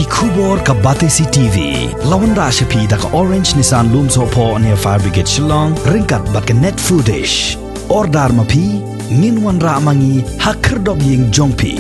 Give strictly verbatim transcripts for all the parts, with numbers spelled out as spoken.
Khubor ka Batesi T V. La wanrah sha phi da ka Orange Nissan Lumsohphoh near Fire Brigade Shillong, ryngkat bad ka Net Foodish. Order ma phi, ngin wanrah ma ngi ha khyrdop ïing jong phi.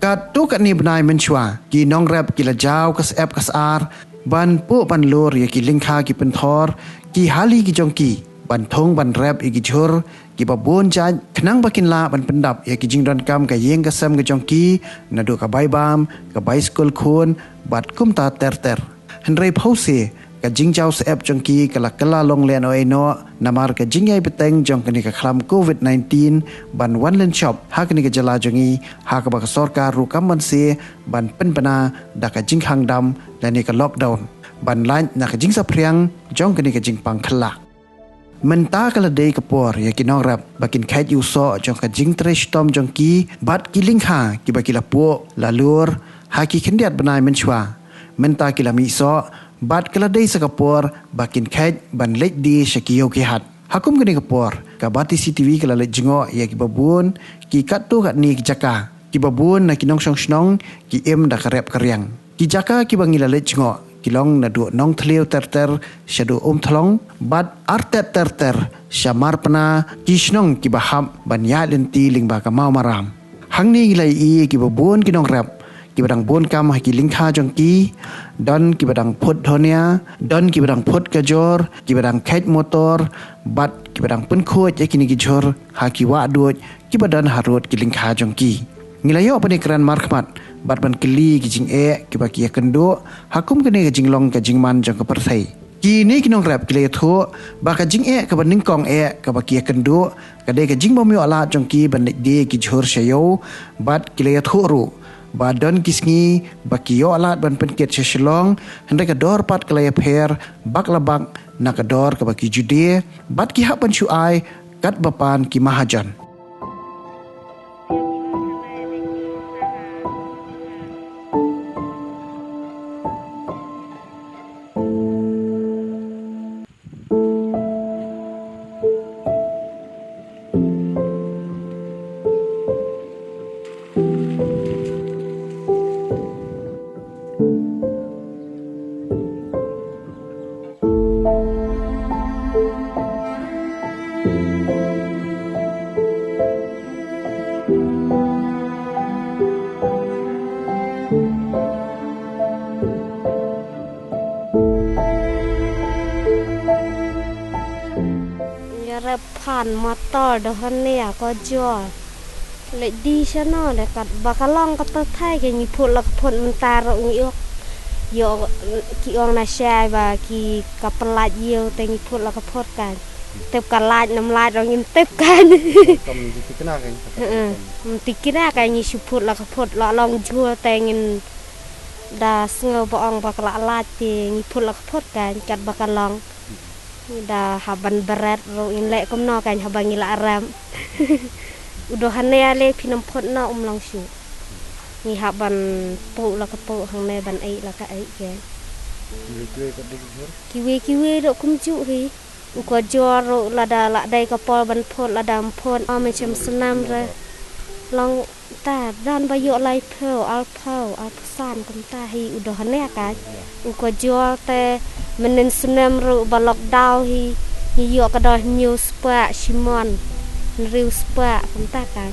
Katto katne bnai mynshuwa, ki nongrep ki la jaw ka syep ka sar ban puh ban lur ïa ki lyngkha ki pynthor, ki hali ki jong ki, ban thung ban rep ïa ki jhur kiba bun jait, khnang ba kin lah ban pyndap ïa ki jingdonkam ka ïing ka sem ka jong ki, naduh ka bai bam, ka bai skul khun, bad kumta ter ter. Hynrei phewse, ka jingjaw syep jong ki ka la kylla long lehnohei noh, namar ka jingïai bteng jong kane ka khlam covid nineteen ban wan lynshop ha kane ka jylla jong ngi, ha kaba ka sorkar ruh kam banse ban pynbna da ka jingkhang dam lane ka lockdown, ban lait na ka jingsaphriang jong kane ka jingpang khyllah. Mynta ka la dei ka por ïa ki nongrep ba kin kheit ïa u soh jong ka jingtrei shitom jong ki bad ki lyngkha kiba ki la puh la lur ha ki khyndiat bnai mynshuwa. Mynta ki la mih soh bad ka la dei sa ka por ba kin kheit ban leit die sha ki ïew ki hat. Ha kum kane ka por, ka Batesi T V ka la leit jngoh ïa kiba bun ki katto katne ki jaka, kiba bun na ki nongshong shnong ki im da ka rep ka riang. Ki jaka kiba ngi la leit jngoh ki long naduh Nongthliew ter ter shaduh Umthlong, bad artet ter ter sha Marpna, ki shnong kiba hap ban ïaid lynti lyngba ka Mawmaram. Hangne ngi la ïohi ïa kiba bun ki nongrep kiba dang bun kam ha ki lyngkha jong ki, don kiba dang phut dhonia, don kiba dang phut kajor, kiba dang kheit motor, bad kiba dang pynkhuid ïa kine ki jhur ha ki wah duid kiba don harud ki lyngkha jong ki. Ngi la ïoh ban ïakren markhmat bad ban kylli ki jingeh kiba ki ïakynduh ha kum kane ka jinglong ka jingman jong ka pyrthei. Kine ki nongrep ki la ïathuh ba ka jingeh kaba nyngkong eh kaba ki ïakynduh ka dei ka jingbym ïoh lad jong ki ban leit die ki jhur sha ïew, bad ki la ïathuh ruh ba don ki sngi ba ki ïoh lad ban pynkit sha Shillong, hynrei ka dor pat ka la ïapher bak la bak na ka dor kaba ki ju die, bad ki hap ban shu ai katba pan ki mahajon. Ïa rep phan motor dhoh hangne ko jor. Leit die shano de kat ba ka long ka pyrthei ka ngi phut la ka phut mynta ruh ngi ïoh. Ïoh ki ong na shai ba ki ka pynlait ïew te ngi phut la ka phut kan. Tip ka lait nam lait ruh ngim tip kan. Kam di tikna kan. Heeh. Ngim tikna kan ngi shu phut la ka phut la long jhur te ngin da sngew ba ong ba ka la lait te ngi phut la ka phut kan kat ba ka long. Da haban beret ruh in leh kumno kan haba ngi la rem. U dhoh hangne ale phin ym phut noh um long shuh. Ngi haban puh la ka puh hangne ban ei la ka ei ke. Kiwei kiwei ka dei ki jhur? Kiwei kiwei ruh kumjuh hi. U ko jor ruh lada la dei ka por ban phut lada ym phut. Ym shem snem re. Long Ta don ba ïoh laiphew, arphew, arphew san kumta hi u dhoh hangne ka. U ko jor te mynnin snem ruh ba lockdown hi ngi ïoh ka dor hynñiew spah shimon. Hynriew spah kumta ka.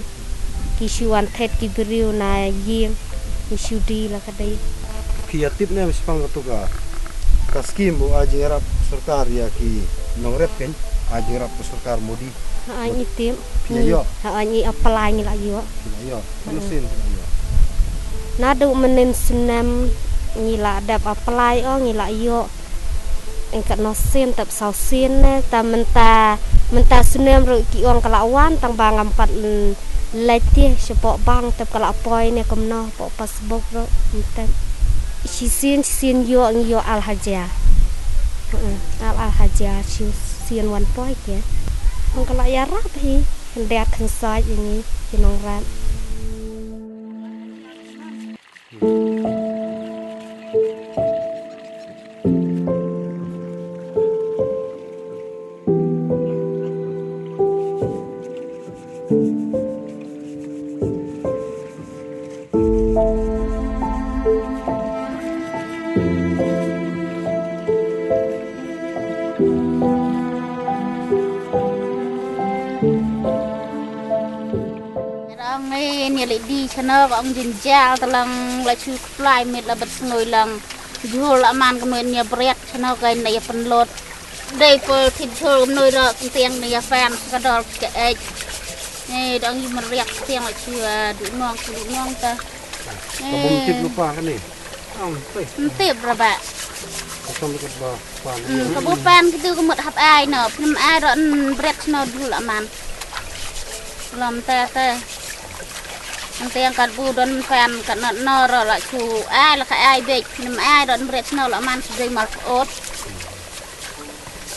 Ki shu wan thet ki briew na ïing ngi shu die la ka dei. Phi ïa tip ne em shaphang katu ka, ka skim u ai jingïarap sorkar ïa ki nongrep kein, ai jingïarap ka sorkar Modi. Ha, ai ngi tip. Phi la ïoh? Ha, ai ngi apply ngi la ïoh. Phi la ïoh. Mano sien phi la ïoh? Naduh mynnin snem ngi la dep apply o ngi la ïoh. Eng katno sien tep saw sien ne ta mynta, mynta snem ruh ki ong ka la wan tang ba ngam pat leit te shapoh bank tep ka la poi ne kumno poh passbook ruh ym tep. Shisien shisien ïoh ngi ïoh ar hajar. Heeh, ar ar hajar shisien wan poi ke. Hong ka la ïarap hi, khyndiat khynsoit ïa ngi ki nongrep. Rong ni ni li di chano ka ong jin jal talang la chu kplai mit la bat snoi lang. Jhul la man ka mit nia briak chano ka na ya penlot. Dei pol thit jhul noi ro kentiang na ya fan ka dol ka ej. Ni dong yi meriak kentiang la chu, ah, du mong chu du mong ta. Ka bum tip lupa ka ni. Ntip raba. Ka som ka ba pan. Hmm, ka bu pan kitu ka mut hap ai no. Pnim ai ro n brek sno dul aman. Lom te te. Nteng kat bu don pan kat no no ro la chu ai la ka ai bek. Pnim ai ro n brek sno la man su dei mal ot.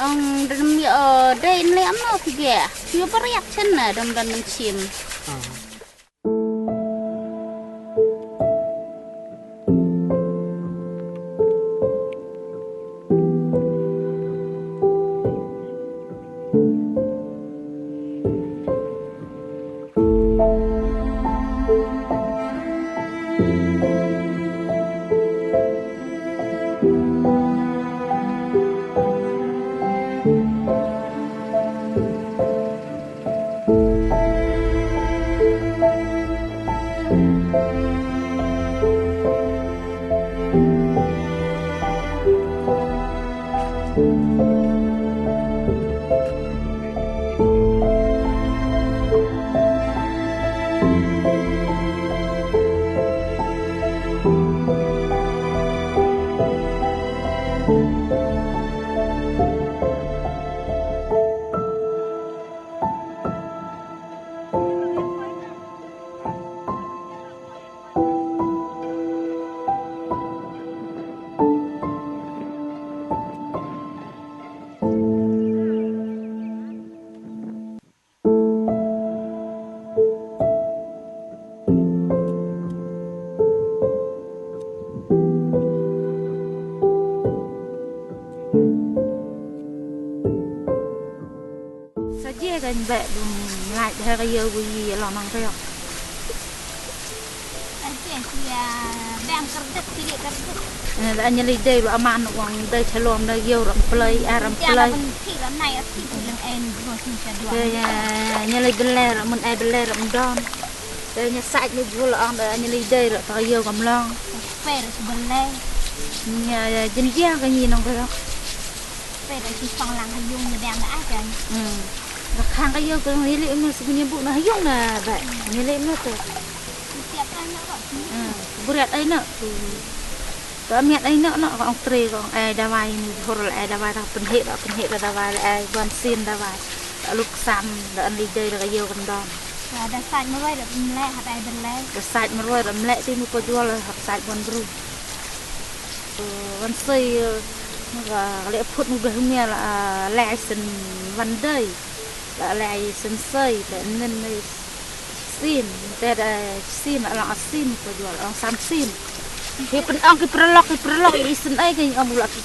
Ong dei mi o dei n le am no ki ge. Ki ba riak chen na dom don men chim. Sa jia kan bek dum ngai dah ka yau bu yi long nang riok. Sa jia sia bang kerdit kiri kerdit. Eh, la nyali dei lu aman wang dei chalom dei yau ram plei, ah, ram plei. Sia la ben thi ram nai ati bu leng en bro sin sa dua. Ya, ya, nyali belai ram mun ai belai ram don. Dei nya sait ni bul ong dei nyali dei ram ta yau kam long. Pe ram belai. Nya, ya, jin jia ka ngi nong ka. Pe da shi pang lang ka yung ne dang da ai kan. Hmm. Da khang ka yung ka ngi li me su ngi bu na yung na ba. Ngi li me tu. Siap ai na ko. Hmm. Buriat ai na. Ka miat ai na na ka ong tre ka ong ai dawai ni hor ai dawai da penhe da penhe da dawai ai wan sin dawai. Da luk sam da an li dei da ka yung kan dam. Da sait marwai da mlek hat ai belai. Da sait marwai da mlek ti mu ko jual hat sait wan bru. Wan sei, eh, nga ka leh phut nga ka hmia la, ah, leh sen wan dei. La leh sen sei, te nen ne sin, te da sin, la lang sin ko jual, lang sam sin. Ki pen ong ki perlok, ki perlok, i sen ai ki ong la ki.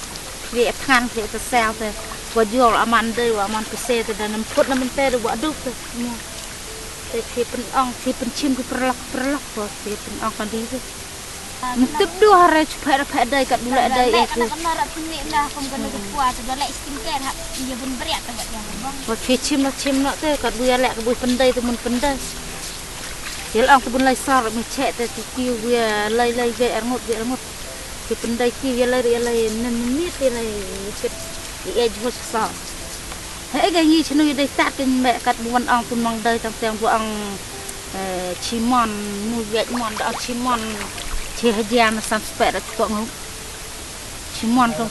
Ki than, ki te sel te. Ko jual aman dei, aman ki se te da nem phut nem te da wa duk te. Te ki pen ong, ki pen chim ki perlok, perlok ko, ki pen ong kan di te. Mtip du hare chuphe raphe dai kat bula dai e ku. Kana kana rap sini na kum kana ke pua tu dole skin care hap ye bun beriak tu kat yang bang. Wa phi chim na chim na te kat buya lek bu pendai tu mun pendai. Yel ang tu bun lai sar mi che te tu ki buya lai lai ge erngut ge erngut. Ki pendai ki ye lai ye lai nen mit ye lai kit ye e jhos sar. He ga ngi chnu ye dai tat kin me kat bu wan ang tu mang dai tang tang bu ang. Eh, chimon, mu yet mon, da chimon, chi hajian sam spek da chipok ngu. Chimon ko.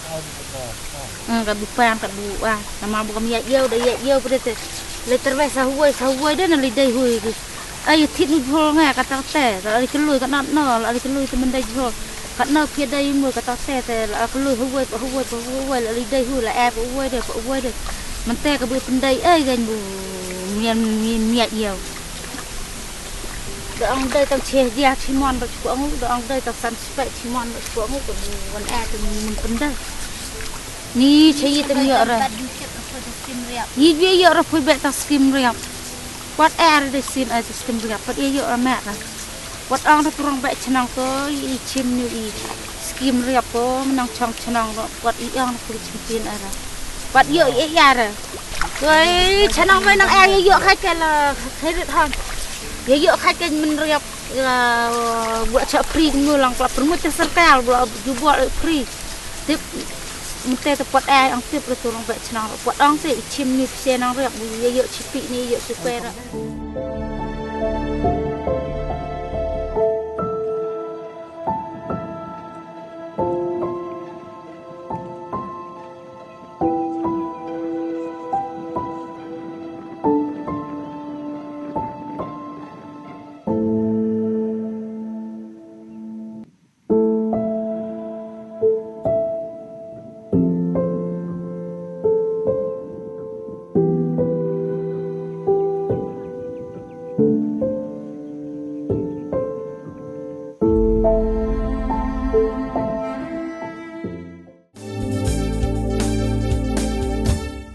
Eh, kat bu pan, kat bu ah, nama bu kam yet yau, da yet yau, pada te. Le terwes sa huwai, sa huwai de na li dai hui ki. Ai, thit nu jhol nga, kata te, la li kelui, kat nat no, la li kelui te mendai jhol. Kat na phi dai mu, kata te, te, la kelui huwai, pa huwai, pa huwai, la li dai hui, la eh, pa huwai de, pa huwai de. Mante ka bu pendai, ai, gan bu, mian, mian, miat yau. Da ong dei tang chi hajar chi mon ba chi kwah ngu, da ong dei tang san spah chi mon ba chi kwah ngu, ka wan eh tang mun pyndai. Ni cha yi tang ïoh ra. Yi ïoh ïoh ra pui beh tang skim riap. Wat eh ra dei sien ai tang skim riap, pat ïoh ïoh ra met ra. Wat ong ra tu rong beh chnong ko i chim ni i skim riap ko, menang chong chnong ro, wat i ong ra pui chim pin ai ra. Wat ïoh ïoh ïa ra. Wei chnong wei nang eh ïoh ïoh khai ke la khai rit han. Ïoh ïoh khai ke men riap. Ïa, buat chak free kenu lang, pla permit te serkal, buat jubor free. Tip, mete te pot eh, ang tip le tu rong beh chnong, pot ang te i chim ni pse nang riak, bu ye yok chipi ni, yok chipe ra.